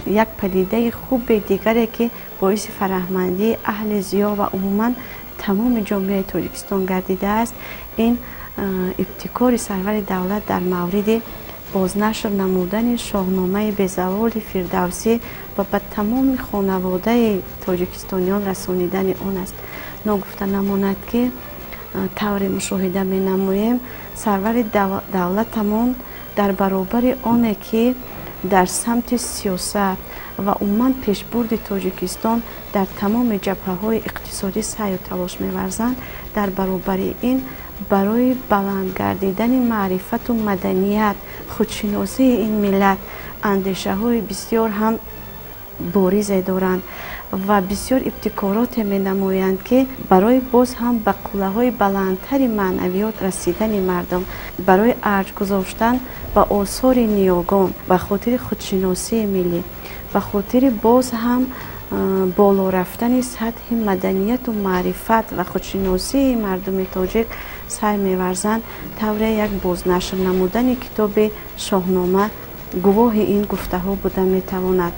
Як падидаи хуби дигаре, ки боиси фараҳмандии аҳли зиё ва умуман тамоми ҷомеаи Тоҷикистон гардидааст, ин ибтикори сарвари давлат дар мавриди бознашр намудани Шоҳномаи безаволи Фирдавсӣ ва ба тамоми хонаводаи тоҷикистониён расонидани он аст. Ногуфта намонад, ки тавре мушоҳида менамоем, сарвари давлатамон дар баробари оне ки дар самти сиёсат ва умуман пешбурди Тоҷикистон дар тамоми ҷабҳаҳои иқтисодӣ саъю талош меварзанд, дар баробари ин барои баланд гардидани маърифату маданият, худшиносии ин миллат андешаҳои бисёр ҳам боризе доранд ва бисёр ибтикороте менамоянд, ки барои боз ҳам ба қуллаҳои баландтари маънавиёт расидани мардум, барои арҷ гузоштан ба осори ниёгон, ба хотири худшиносии миллӣ, ба хотири боз ҳам боло рафтани сатҳи маданияту маърифат ва худшиносии мардуми тоҷик саъй меварзанд. Тавре як бознашр намудани китоби Шоҳнома гувоҳи ин гуфтаҳо буда метавонад.